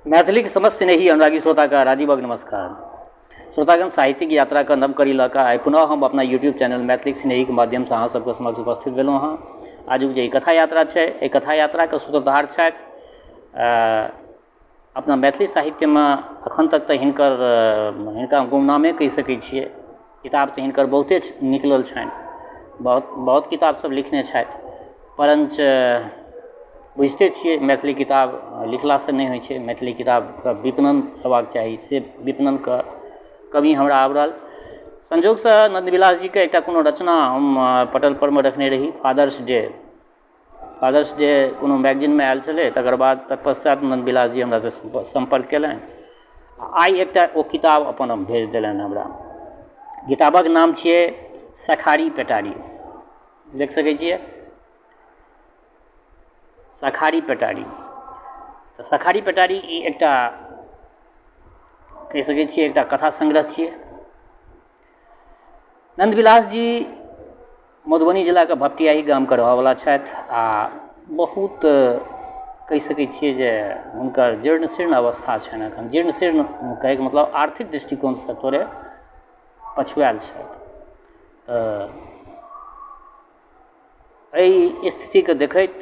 मैथिलीक समस्त स्नेही अनुरागी श्रोताके राजीवक नमस्कार। श्रोतागण, साहित्यिक यात्राके नव कड़ी लऽ कऽ आइ पुनः हम अपना यूट्यूब चैनल मैथिलीक स्नेहीके माध्यमसँ अहाँ सबके समक्ष उपस्थित भेलहुँ हँ। आजुक जे ई कथा यात्रा छै, एहि कथा यात्राके सूत्रधार छथि अपना मैथिली साहित्यमे एखन तक तऽ हिनकर हिनका गुमनामे कहि सकै छियै। किताब तऽ हिनकर बहुते निकलल छनि, बहुत बहुत किताब सब लिखने छथि, परञ्च बुझिते छियै मैथिली किताब लिखलासँ नहि होइ छै, मैथिली किताबके विपणन हेबाक चाही, से विपणनके कमी हमरा आबि रहल। संयोगसँ नन्द विलास जीके एकटा कोनो रचना हम पटलपरमे रखने रही, फादर्स डे। फादर्स डे कोनो मैगजीनमे आयल छलै। तकर बाद तत्पश्चात नन्द विलास जी हमरासँ सम्पर्क केलनि। आइ एकटा ओ किताब अपन भेज देलनि हमरा। किताबक नाम छियै सखारी पेटारी। देख सकै छियै, सखारी पेटारी। तऽ सखारी पेटारी ई एकटा कहि सकै छियै एकटा कथा संग्रह छियै। नन्दविलास जी मधुबनी जिलाके भपटियाही गामके रहऽवला छथि आ बहुत कहि सकै छियै जे हुनकर जीर्ण शीर्ण अवस्था छनि एखन। जीर्ण शीर्ण कहैके मतलब आर्थिक दृष्टिकोणसँ थोड़े पछुआएल छथि। तऽ एहि स्थितिके देखैत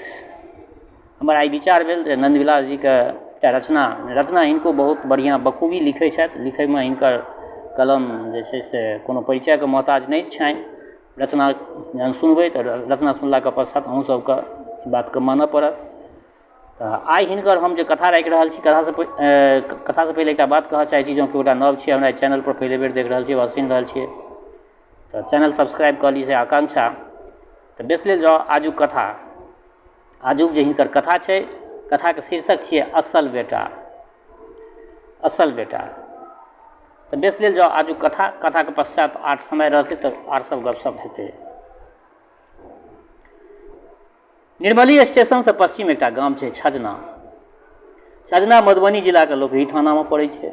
हमर आइ विचार भेल जे नन्दविलास जीके एकटा रचना, रचना हिनको बहुत बढ़िआँ बखूबी लिखै छथि। लिखैमे हिनकर कलम जे छै से कोनो परिचयके मोहताज नहि छनि। रचना जहन सुनबै तऽ रचना सुनलाके पश्चात अहूँ सबके ई बातके मानऽ पड़त। तऽ आइ हिनकर हम जे कथा राखि रहल छी, कथासँ पहिले एकटा बात कहऽ चाहै छी, जँ केओ गोटा नव छियै, हमरा चैनलपर पहिले बेर देख रहल छियै वा सुनि रहल छियै, तऽ चैनल सब्सक्राइब कऽ ली, से आकांक्षा। तऽ बेस, लेल जाउ आजुक कथा। आजुक जे हिनकर कथा छै, कथाके शीर्षक छियै असल बेटा। असल बेटा। तऽ बेस, लेल जाउ आजुक कथा। कथाके पश्चात आर समय रहतै तऽ आर सब गपशप हेतै। निर्मली स्टेशनसँ पश्चिम एकटा गाम छै छजना। छजना मधुबनी जिलाके लोकही थानामे पड़ै छै।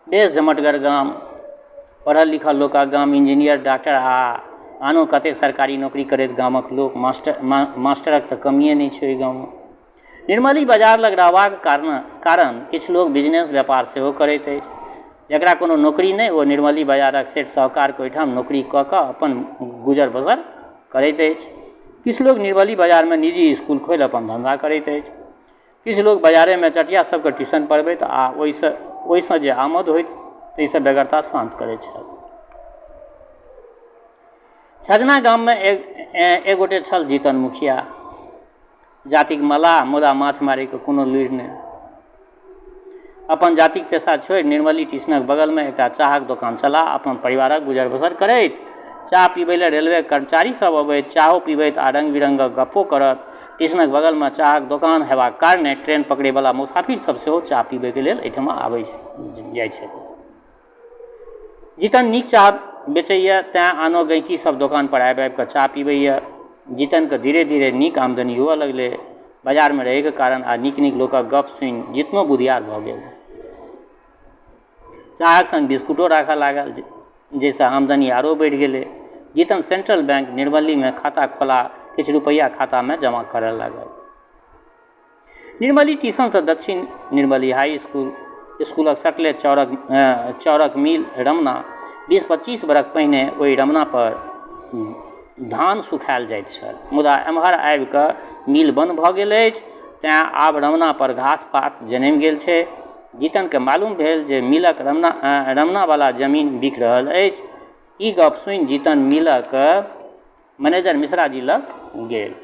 बेस झमटगर गाम, पढ़ल लिखल लोकक गाम। इंजीनियर, डॉक्टर आ आनो कतेक सरकारी नौकरी करैत गामक लोक। मास्टर, मास्टरक तऽ कमिए नहि छै ओहि गाममे। निर्मली बाजार लग रहबाक कारण किछु लोक बिजनेस, व्यापार सेहो करैत अछि। जकरा कोनो नौकरी नहि, ओ निर्मली बाजारक सेठ साहुकारके ओहिठाम नौकरी कऽ कऽ अपन गुजर बसर करैत अछि। किछु लोक निर्मली बाजारमे निजी इसकुल खोलि अपन धन्धा करैत अछि। किछु लोक बाजारेमे चटिया सबके ट्यूशन पढ़बैत आ ओहिसँ जे आमद होइत ताहिसँ बेगरता शान्त करैत छथि। छजना गाममे एक गोटे छल जीतन मुखिया, जातिक मलाह, मुदा माछ मारैके कोनो लुरि नहि। अपन जातिक पेशा छोड़ि निर्मली टीशनक बगलमे एकटा चाहक दोकान चला अपन परिवारक गुजर बसर करैत। चाह पीबै लए रेलवे कर्मचारी सब अबैत, चाहो पीबैत आ रंग बिरंगक गप्पो करत। टीशनक बगलमे चाहक दोकान हेबाक कारणे ट्रेन पकड़ैवला मुसाफिर सब सेहो चाह पीबैके लेल एहिठमा आबै जाइ छथि। जीतन नीक चाह बेचैए, तैँ आनो गैंहकी सब दोकानपर आबि आबि कऽ चाह पीबैए। जीतनके धीरे धीरे नीक आमदनी हुअ लगलै। बाजारमे रहैके कारण आ नीक नीक लोकक गप सुनि जीतनो बुधियार भऽ गेल। चाहक सङ्ग बिस्कुटो राखऽ लागल, जाहिसँ आमदनी आरो बढ़ि गेलै। जीतन सेंट्रल बैंक निर्मलीमे खाता खोला किछु रुपैआ खातामे जमा करऽ लागल। निर्मली टीशनसँ दक्षिण निर्मली हाई इसकुल, इसकुलक सटले चौरक मिल रमना। 20-25 बरख पहिने ओहि रमनापर धान सुखायल जाइत छल, मुदा एम्हर आबि कऽ मिल बन्द भऽ गेल अछि, तैँ आब रमनापर घास पात जनमि गेल छै। जीतनके मालूम भेल जे मिलक रमनावला जमीन बिक रहल अछि। ई गप सुनि जीतन मिलक मैनेजर मिश्राजी लग गेल।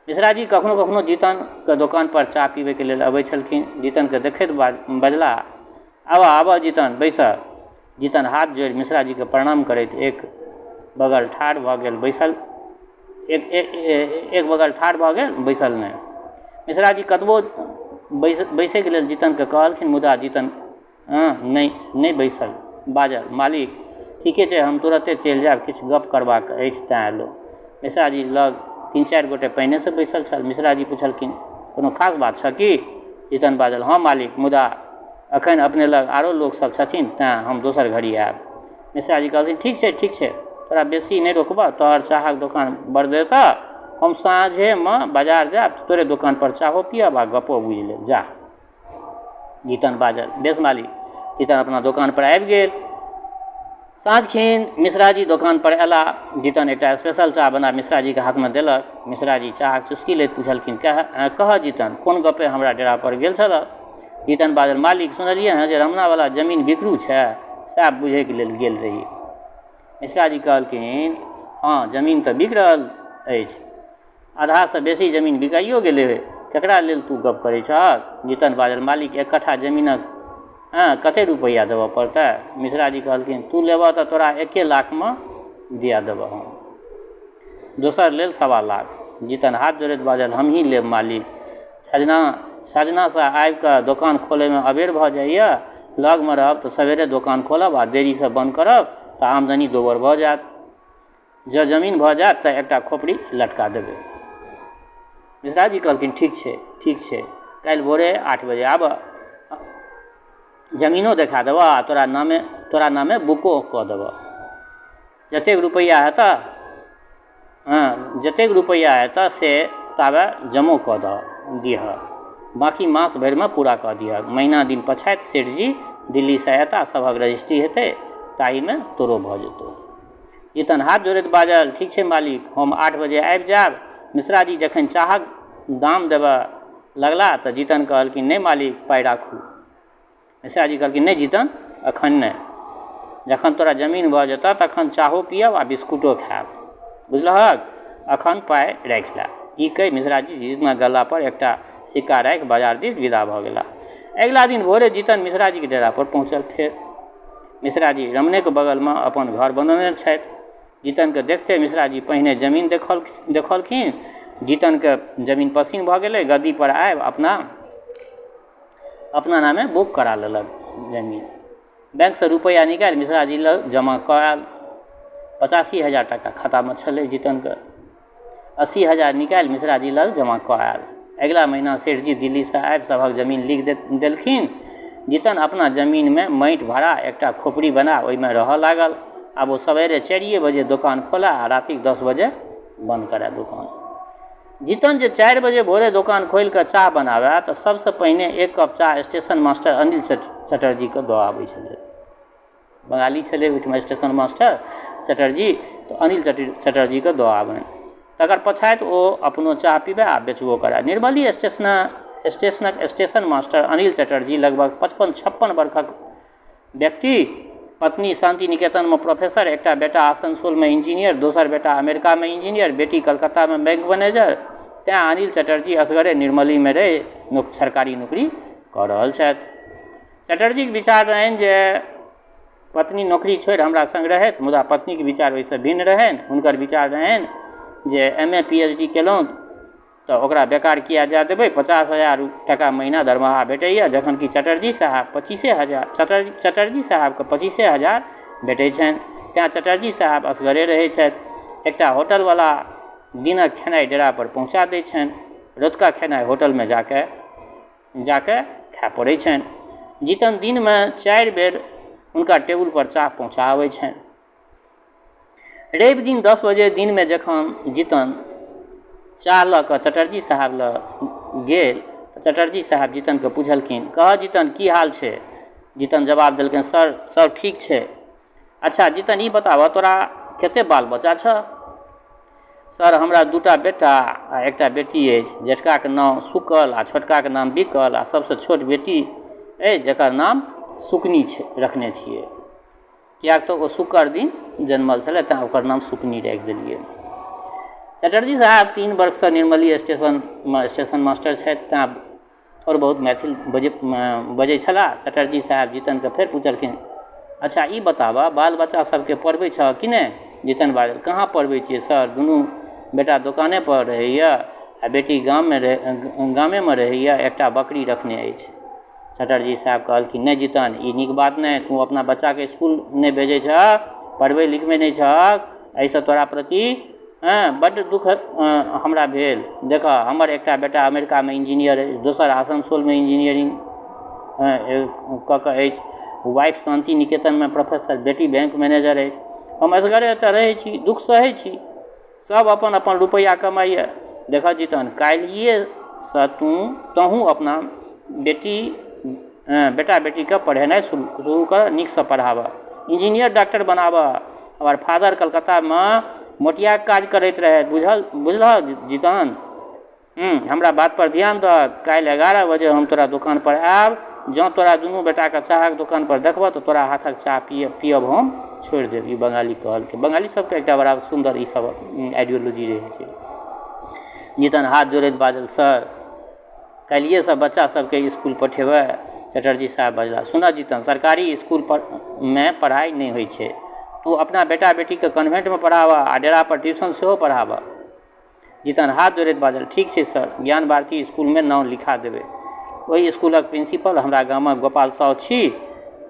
मिश्राजी कखनो कखनो जीतनके दोकानपर चाह पीबैके लेल अबै छलखिन। जीतनके देखैत बजलाह, आबऽ आबऽ जीतन, बैसऽ। जीतन हाथ जोड़ि मिश्राजीके प्रणाम करैत एक बगल ठाढ़ भऽ गेल बैसल। एक बगल ठाढ़ भऽ गेल, बैसल नहि। मिश्राजी कतबो बैसैके लेल जीतनके कहलखिन, मुदा जीतन नहि नहि बैसल। बाजल, मालिक, ठीके छै, हम तुरते चलि जायब, किछु गप करबाक अछि तैँ अयलहुँ। मिश्राजी लग 3-4 गोटे पहिनेसँ बैसल छल। मिश्राजी पुछलखिन, कोनो खास बात छह की? जीतन बाजल, हँ मालिक, मुदा एखन अपने लग आरो लोकसभ छथिन, तैँ हम दोसर घड़ी आयब। मिश्राजी कहलथिन, ठीक छै, ठीक छै, तोरा बेसी नहि रोकबह। तोहर चाहक दोकान बड़ देतह। हम साँझेमे बाजार जायब तऽ तोरे दोकानपर चाहो पियब आ गपो बुझि लेब। जा। जीतन बाजल, बेस मालिक। जीतन अपना दोकानपर आबि गेल। साँझखिन मिश्राजी दोकानपर अयलाह। जीतन एकटा स्पेशल चाह बना मिश्राजीके हाथमे देलक। मिश्राजी चाहक चुस्की लैत पुछलखिन, कहऽ जीतन, कोन गपे हमरा डेरापर गेल छलह? जीतन बाजल, मालिक, सुनलियै हँ जे रमनावला जमीन बिकरू छै, सएह बुझैके लेल गेल रही। मिश्राजी कहलखिन, हँ, जमीन तऽ बिक रहल अछि। आधासँ बेसी जमीन बिकाइयो गेलै। ककरा लेल तू गप करै छहक? जीतन बाजल, मालिक, एक कट्ठा जमीनक हँ कते रुपैआ देबऽ पड़तै? मिश्राजी कहलखिन, तू लेबह तऽ तोरा एके लाखमे दिया देबह हम। दोसर लेल 1.25 लाख। जीतन हाथ जोड़ैत बाजल, हमही लेब मालिक। छजना सजनासँ आबिकऽ दोकान खोलैमे अबेर भऽ जाइए। लगमे रहब तऽ सवेरे दोकान खोलब आ देरीसँ बन्द करब तऽ आमदनी दोबर भऽ जायत। जँ जमीन भऽ जायत तऽ एकटा खोपड़ी लटका देबै। मिश्राजी कहलखिन, ठीक छै, ठीक छै, काल्हि भोरे 8 बजे आबह, जमीनो देखा देबह आ तोरा नामे बुको कऽ देबह। जतेक रुपैआ हेतह, हँ, जतेक रुपैआ हेतह से ताबे जमो कऽ दह दिहऽ, बाँकी मास भरिमे पूरा कऽ दिहऽ। महीना दिन पछाति सेठजी दिल्लीसँ अयताह, सभक रजिस्ट्री हेतै, ताहिमे तोरो भऽ जेतौ। जीतन हाथ जोड़ैत बाजल, ठीक छै मालिक, हम 8 बजे आबि जायब। मिश्राजी जखन चाहक दाम देबऽ लगलाह तऽ जीतन कहलखिन, नहि मालिक, पाइ राखू। मिश्राजी कहलखिन, नहि जीतन, एखन नहि। जखन तोरा जमीन भऽ जेतऽ तखन चाहो पियब आ बिस्कुटो खायब, बुझलहक? एखन पाइ राखि ले। ई कहि मिश्राजी जीतनक गला पर एकटा सिक्का राखि बाजार दिस विदा भऽ गेलाह। अगिला दिन भोरे जीतन मिश्राजीके डेरा पर पहुँचल। फेर मिश्राजी रमणेके बगलमे अपन घर बनौने छथि। जीतनके देखते मिश्राजी पहिने जमीन देखलखिन। जीतनके जमीन पसिन भऽ गेलै। गद्दीपर आबि अपना अपना नामे बुक करा लेलक जमीन। बैंकसँ रुपैआ निकालि मिश्राजी लग जमा कऽ आयल। 85,000 टाका खातामे छलै जीतनके। 80,000 निकालि मिश्राजी लग जमा कऽ आयल। अगिला महीना सेठजी दिल्लीसँ आबि सभक जमीन लिख देलखिन। जीतन अपना जमीनमे माटि भरा एकटा खोपड़ी बना ओहिमे रहऽ लागल। आब ओ सवेरे 4 बजे दोकान खोलए आ रातिक 10 बजे बन्द करए दोकान। जीतन जे 4 बजे भोरे दोकान खोलि कऽ चाह बनाबए तऽ सबसँ पहिने एक कप चाह स्टेशन मास्टर अनिल चटर्जीके दऽ आबै छलै। बंगाली छलै ओहिठमा स्टेशन मास्टर चटर्जी, तऽ अनिल चटर्जीके दऽ आबनि। तकर पछाति ओ अपनो चाह पीबए आ बेचबो करए। निर्मली स्टेशनक स्टेशन मास्टर अनिल चटर्जी लगभग 55-56 बरखक व्यक्ति। पत्नी शान्ति निकेतनमे प्रोफेसर, एकटा बेटा आसनसोलमे इंजीनियर, दोसर बेटा अमेरिकामे इंजीनियर, बेटी कलकत्तामे बैंक मैनेजर। तेँ अनिल चटर्जी असगरे निर्मलीमे रहि सरकारी नौकरी कऽ रहल छथि। चटर्जीके विचार रहनि जे पत्नी नौकरी छोड़ि हमरा सङ्ग रहथि, मुदा पत्नीके विचार ओहिसँ भिन्न रहनि। हुनकर विचार रहनि जे M A, P H D केलहुँ तऽ ओकरा बेकार किया जाय देबै? 50,000 टाका महीना दरमाहा भेटैए, जखन कि चटर्जी साहब 25,000, चटर्जी साहबके 25,000 भेटै छनि। तेँ चटर्जी साहब असगरे रहै छथि। एकटा होटलवला दिनक खेनाइ डेरापर पहुँचा दै छनि, रतुका खेनाइ होटलमे जाके जाके खाय पड़ै छनि। जीतन दिनमे चारि बेर हुनका टेबुलपर चाह पहुँचा आबै छनि। रवि दिन 10 बजे दिनमे जखन जीतन चाह लऽ कऽ चटर्जी साहब लग गेल तऽ चटर्जी साहब जीतनके पुछलखिन, कहऽ जीतन, की हाल छै? जीतन जवाब देलखिन, सर, सब ठीक छै। अच्छा जीतन, ई बताबऽ, तोरा कते बाल बच्चा छह? सर, हमरा दूटा बेटा आ एकटा बेटी अछि। जेठकाके नाम सुकल आ छोटकाके नाम बिकल आ सबसँ छोट बेटी अछि, जकर नाम सुकनी छै रखने छियै, किएक तऽ ओ शुक्र दिन जन्मल छलै, तेँ ओकर नाम सुकनी राखि देलियै। चटर्जी साहब 3 वर्षसँ निर्मली स्टेशनमे स्टेशन मास्टर छथि, तेँ थोड़ बहुत मैथिल बजै बजै छलाह। चटर्जी साहब जीतनके फेर पुछलखिन, अच्छा ई बताबऽ, बाल बच्चा सबके पढ़बै छह कि नहि? जीतन बाजल, कहाँ पढ़बै छियै सर, दुनू बेटा दोकाने पर रहैए आ बेटी गाममे गामेमे रहैए, एकटा बकरी रखने अछि। चटर्जी साहब कहलखिन, नहि जीतन, ई नीक बात नहि। तू अपना बच्चाके इसकुल नहि भेजै छहक, पढ़बै लिखबै नहि छहक, एहिसँ तोरा प्रति हँ बड्ड दुःख हमरा भेल। देखऽ, हमर एकटा बेटा अमेरिकामे इंजीनियर अछि, दोसर आसनसोलमे इंजीनियरिंग कऽ कऽ अछि, वाइफ शान्ति निकेतनमे प्रोफेसर, बेटी बैंक मैनेजर अछि। हम असगरे एतऽ रहै छी, दुःख सहै छी। सब अपन अपन रुपैआ कमाइए। देखऽ जीतन, काल्हिएसँ तू तहूँ अपना बेटी बेटा बेटीके पढ़ेनाइ शुरू कर, नीकसँ पढ़ाबऽ, इंजीनियर डॉक्टर बनाबऽ। हमर फादर कलकत्तामे मोटियाके काज करैत रहथि, बुझल बुझलहक जीतन? हमरा बातपर ध्यान दहक। काल्हि 11 बजे हम तोरा दोकानपर आयब। जँ तोरा दुनू बेटाके चाहक दोकानपर देखबह तऽ तोरा हाथक चाह पियब हम छोड़ि देब। ई बंगाली कहलकै। बंगाली सबके एकटा बड़ा सुन्दर ई सब आइडियोलॉजी रहै छै। जीतन हाथ जोड़ैत बाजल, सर काल्हिएसँ बच्चा सबके इसकुल पठेबै? चटर्जी साहब बजलाह, सुनऽ जीतन, सरकारी इसकुल मे पढ़ाइ नहि होइ छै। तू अपना बेटा बेटीके कॉन्वेन्टमे पढ़ाबऽ आ डेरापर ट्यूशन सेहो पढ़ाबऽ। जीतन हाथ जोड़ैत बाजल, ठीक छै सर, ज्ञान भारती इसकुलमे नाम लिखा देबै। ओहि इसकुलक प्रिंसिपल हमरा गामक गोपाल साहु छी।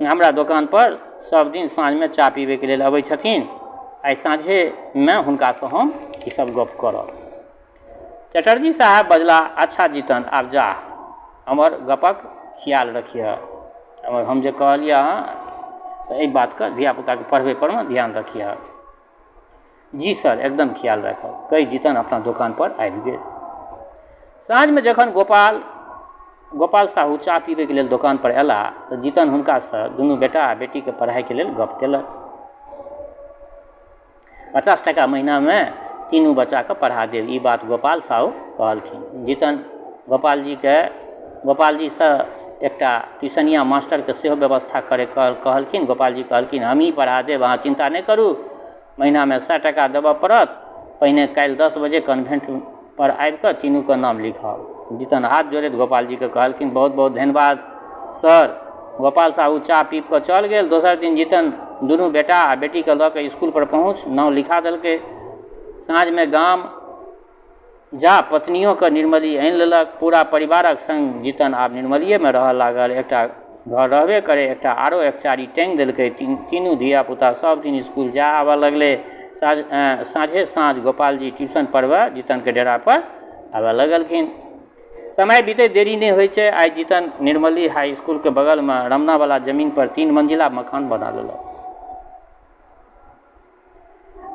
हमरा दोकानपर सब दिन साँझमे चाह पीबैके लेल अबै छथिन। आइ साँझेमे हुनकासँ हम ई सब गप करब। चटर्जी साहब बजलाह, अच्छा जीतन, आब जाह, हमर गपक खियाल रखिहऽ। हम जे कहलिअ हँ से एहि बातके धियापुताके पढ़बै परमे ध्यान रखिहऽ। जी सर, एकदम ख्याल राखब। कहि जीतन अपना दोकानपर आबि गेल। साँझमे जखन गोपाल गोपाल साहु चाह पीबैके लेल दोकानपर अयलाह तऽ जीतन हुनकासँ दुनू बेटा आ बेटीके पढ़ाइके लेल गप केलक। 50 टाका महीनामे तीनू बच्चाके पढ़ा देब, ई बात गोपाल साहु कहलखिन। जीतन गोपालजीके गोपालजीसँ एकटा ट्यूशनिया मास्टरके सेहो व्यवस्था करय कहलखिन। गोपालजी कहलखिन, हमही पढ़ा देब, अहाँ चिन्ता नहि करू, महीनामे 100 टाका देबऽ पड़त। पहिने काल्हि 10 बजे कॉन्वेन्टपर आबिकऽ तीनूके नाम लिखाउ। जीतन हाथ जोड़ैत गोपालजीके कहलखिन, बहुत बहुत धन्यवाद सर। गोपाल साहु चाह पीब कऽ चल गेल। दोसर दिन जीतन दुनू बेटा आ बेटीके लऽ कऽ इसकुलपर पहुँच नाम लिखा देलकै। साँझमे गाम जा पत्नियोके निर्मली आनि लेलक। पूरा परिवारक सङ्ग जीतन आब निर्मलिएमे रहऽ लागल। एकटा घर रहबे करै, एकटा आरो एकचारी टाँगि देलकै। तीनू धियापुता सब दिन इसकुल जा आबऽ लगलै। साँझे साँझ गोपालजी ट्यूशन पढ़बऽ जीतनके डेरापर आबऽ लगलखिन। समय बीतैत देरी नहि होइ छै, आइ जीतन निर्मली हाई इसकुलके बगलमे रमनावला जमीनपर 3 मंजिला मकान बना लेलक।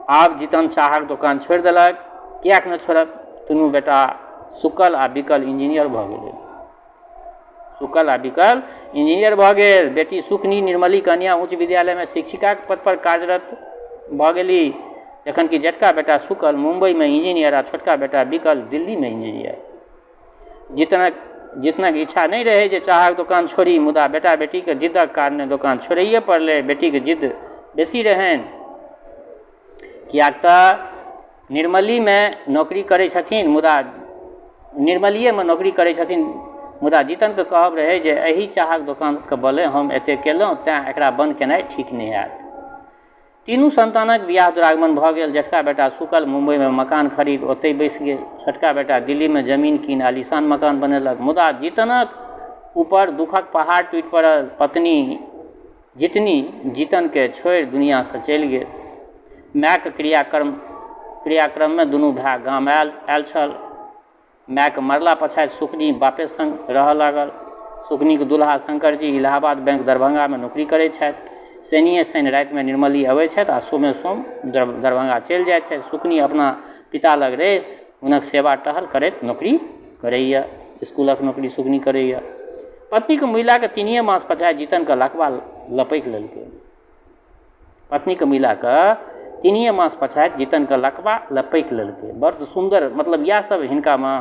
आब जीतन चाहक दोकान छोड़ि देलक। किएक नहि छोड़त? दुनू बेटा सुकल आ बिकल इंजीनियर भऽ गेलै। सुकल आ बिकल इंजीनियर भऽ गेल। बेटी सुखनी निर्मली कन्या उच्च विद्यालयमे शिक्षिकाके पदपर कार्यरत भऽ गेली, जखन कि जेठका बेटा सुकल मुम्बईमे इंजीनियर आ छोटका बेटा बिकल दिल्लीमे इंजीनियर। जितनक इच्छा नहि रहै जे चाहक दोकान छोड़ी, मुदा बेटा बेटीके जिद्दक कारणे दोकान छोड़ैए पड़लै। बेटीके जिद्द बेसी रहनि, किएक तऽ निर्मलीमे नौकरी करै छथिन, मुदा निर्मलिएमे नौकरी करै छथिन। मुदा जीतनके कहब रहै जे एहि चाहक दोकानके बले हम एतेक केलहुँ, तेँ एकरा बन्द केनाइ ठीक नहि हैत। तीनू सन्तानक बियाह दुरागमन भऽ गेल। जेठका बेटा सुकल मुम्बइमे मकान खरीद ओतहि बसि गेल। छोटका बेटा दिल्लीमे जमीन कीन आलीशान मकान बनेलक। मुदा जीतनक ऊपर दुःखक पहाड़ टूटि पड़ल। पत्नी जितनी जीतनके छोड़ि दुनिआँसँ चलि गेल। मायके क्रियाक्रममे दुनू भाय गाम आयल छल। मायके मरला पछाति सुकनी बापे सङ्ग रहऽ लागल। सुकनीके दुल्हा शङ्करजी इलाहाबाद बैंक दरभङ्गामे नौकरी करै छथि। शनिए शनि रातिमे निर्मली अबै छथि आ सोमे सोम दरभङ्गा चलि जाइ छथि। सुकनी अपना पिता लग रहि हुनक सेवा टहल करैत नौकरी करैए, इसकुलक नौकरी सुकनी करैए। पत्नीके मुइलाके 3 मास पछाति जीतनके लकवा लपकि लेलकै। पत्नीके मुइलाके 3 मास पछाति जीतनके लकवा लपकि लेलकै। बड़ सुन्दर, मतलब इएह सब हिनकामे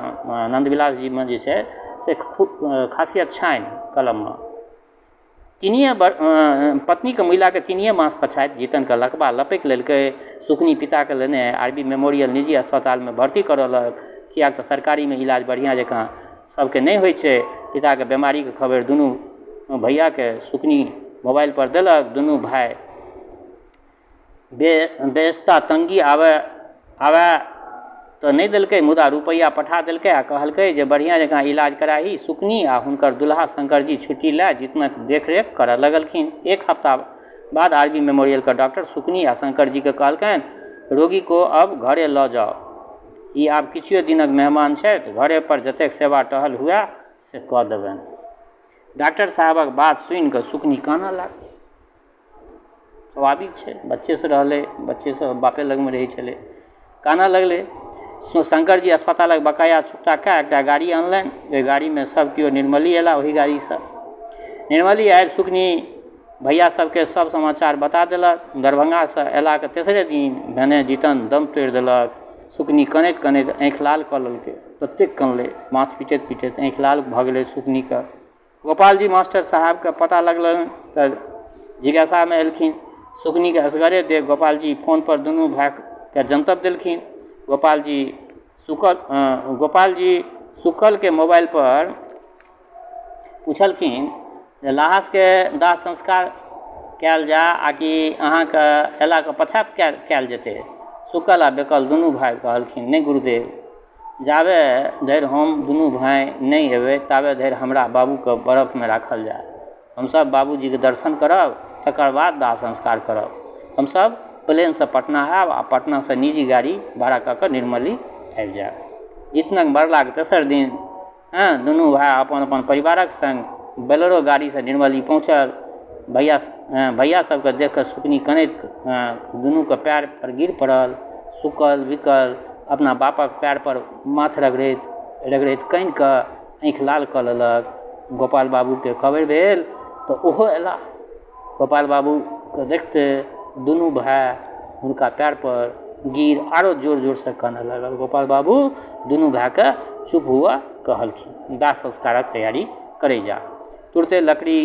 नन्दविलास जीमे जे छै से खूब खासियत छनि कलममे। पत्नीके मुइलाके 3 मास पछाति जीतनके लकवा लपकि लेलकै। सुकनी पिताके लेने आर बी मेमोरियल निजी अस्पतालमे भर्ती करौलक, किएक तऽ सरकारीमे इलाज बढ़िआँ जकाँ सबके नहि होइ छै। पिताके बेमारीके खबरि दुनू भैयाके सुकनी मोबाइलपर देलक। दुनू भाय बेस्ता तङ्गी आबै तऽ नहि देलकै, मुदा रुपैआ पठा देलकै आ कहलकै जे बढ़िआँ जकाँ इलाज कराही। सुकनी आ हुनकर दुल्हा शङ्करजी छुट्टी लए जीतनक देखरेख करऽ लगलखिन। एक हफ्ता बाद आर बी मेमोरियलके डॉक्टर सुकनी आ शङ्करजीके कहलकनि, रोगी को अब घरे लऽ जाउ, ई आब किछुए दिनक मेहमान छथि, घरे पर जतेक सेवा टहल हुए से कऽ देबनि। डॉक्टर साहबक बात सुनिकऽ सुकनी कानऽ लागल। स्वाभाविक छै, बच्चेसँ रहलै, बच्चेसँ बापे लगमे रहै छलै, कानऽ लगलै। शङ्करजी अस्पतालक बकाया चुकता कए एकटा गाड़ी अनलनि। ओहि गाड़ीमे सब केओ निर्मली अयला। ओहि गाड़ीसँ निर्मली आबि सुकनी भैया सबके सब समाचार बता देलक। दरभंगासँ अयलाके तेसरे दिन भेने जीतन दम तोड़ि देलक। सुकनी कनैत कनैत आँखि लाल कऽ लेलकै। ततेक कनलै, माथ पीटैत पीटैत आँखि लाल भऽ गेलै सुकनीके। गोपालजी मास्टर साहेबके पता लगलनि तऽ जिज्ञासामे एलखिन। सुकनीके असगरे देखि गोपालजी फोनपर दुनू भायके जनतब देलखिन। गोपालजी सुकल गोपालजी सुकलके मोबाइलपर पुछलखिन जे लहासके दाह संस्कार कयल जाय आ कि अहाँके अयलाके पछाति कयल जेतै। सुकल आ बेकल दुनू भाय कहलखिन नहि गुरुदेव, जाबे धरि हम दुनू भाय नहि एबै ताबे धरि हमरा बाबूके बरफमे राखल जाय। हमसभ बाबूजीके दर्शन करब तकर बाद दाह संस्कार करब। हमसभ प्लेनसँ पटना आयब आ पटनासँ निजी गाड़ी भाड़ा कऽ कऽ निर्मली आबि जायब। जीतनक मरलाके तेसर दिन हँ दुनू भाय अपन अपन परिवारक सङ्ग बोलेरो गाड़ीसँ निर्मली पहुँचल। भैया भैया सबके देखिकऽ सुकनी कनैत दुनूके पयरपर गिर पड़ल। सुकल बिकल अपना बापक पयरपर माथ रगड़ैत रगड़ैत कानिकऽ आँखि लाल कऽ लेलक। गोपाल बाबूके खबरि भेल तऽ ओहो अयलाह। गोपाल बाबूके देखिते दुनू भाय हुनका पयरपर गिर आरो जोर जोरसँ कानऽ लागल। गोपाल बाबू दुनू भायके चुप हुअ कहलखिन, दाह संस्कारक तैयारी करै जा। तुरते लकड़ी,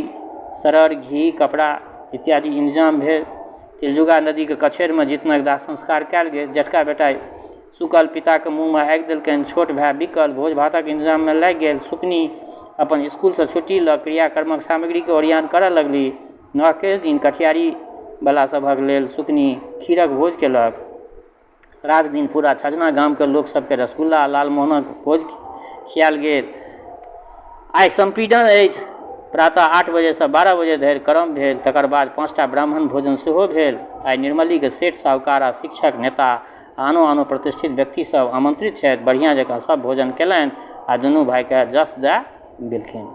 सड़र, घी, कपड़ा इत्यादि इन्तजाम भेल। तिलयुगा नदीके कछेरमे जितनक दाह संस्कार कयल गेल। जेठका बेटा सुकल पिताके मुँहमे आगि देलकनि। छोट भाय बिकल भोज भातक इन्तजाममे लागि गेल। सुकनी अपन इसकुलसँ छुट्टी लऽ क्रियाकर्मक सामग्रीके ओरियान करऽ लगली। नहकेश दिन कटिहारीवला सभक लेल सुकनी खीरक भोज केलक। श्राद्ध दिन पूरा छजना गामके लोक सबके रसगुल्ला आ लालमोहनक भोज खियायल गेल। आइ सम्पीडन अछि। प्रातः 8 बजेसँ 12 बजे धरि कर्म भेल। तकर बाद 5टा ब्राह्मण भोजन सेहो भेल। आइ निर्मलीके सेठ साहुकार आ शिक्षक नेता आनो आनो प्रतिष्ठित व्यक्ति सब आमंत्रित छथि। बढ़िआँ जकाँ सब भोजन केलनि आ दुनू भाइके जस दए गेलखिन।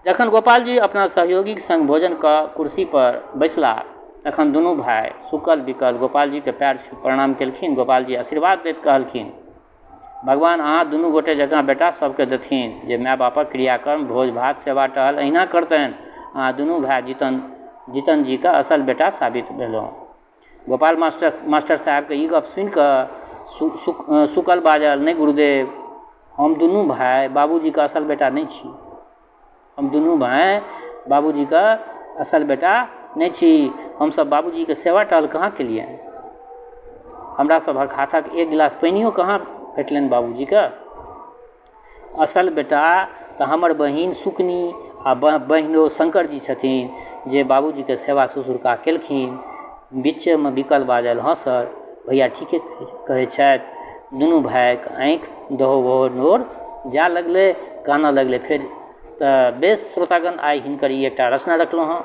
जखन गोपालजी अपना सहयोगीक सङ्ग भोजन कऽ कुर्सीपर बैसलाह तखन दुनू भाय सुकल बिकल गोपालजीके पयर छू प्रणाम केलखिन। गोपालजी आशीर्वाद दैत कहलखिन, भगवान अहाँ दुनू गोटे जकाँ बेटा सबके देथिन जे माय बापक क्रियाकर्म भोज भात सेवा टहल अहिना करतनि। अहाँ दुनू भाय जीतन जीके असल बेटा साबित भेलहुँ। गोपाल मास्टर साहेबके ई गप सुनिकऽ सुकल बाजल, नहि गुरुदेव, हम दुनू भाय बाबूजीके असल बेटा नहि छी। हम दुनू भाय बाबूजीके असल बेटा नहि छी। हमसब बाबूजीके सेवा टहल कहाँ केलियनि? हमरा सभक हाथक एक गिलास पानियो कहाँ भेटलनि बाबूजीके? असल बेटा तऽ हमर बहिन सुकनी आ बहिनो शङ्करजी छथिन जे बाबूजीके सेवा ससुरका केलखिन। बीचेमे बिकल बाजल, हँ सर, भैया ठीके कहै छथि। दुनू भायके आँखि दहो बहो नोर जाय लगलै, कानऽ लगलै फेर। तऽ बेस श्रोतागण, आइ हिनकर ई एकटा रचना रखलहुँ हँ।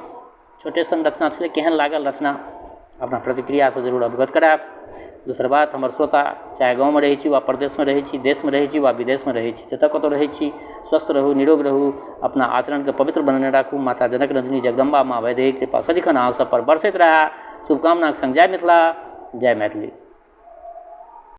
छोटे सन रचना छलै। केहन लागल रचना, अपना प्रतिक्रियासँ जरूर अवगत करायब। दोसर बात, हमर श्रोता चाहे गाँवमे रहै छी वा परदेशमे रहै छी, देशमे रहै छी वा विदेशमे रहै छी, जतऽ कतौ रहै छी, स्वस्थ रहू, निरोग रहू, अपना आचरणके पवित्र बनेने राखू। माता जनक रजनी जगदम्बा माँ वैदेही कृपा सदिखन अहाँ सब पर बरसैत रहए, शुभकामनाके सङ्ग जय मिथिला, जय मैथिली।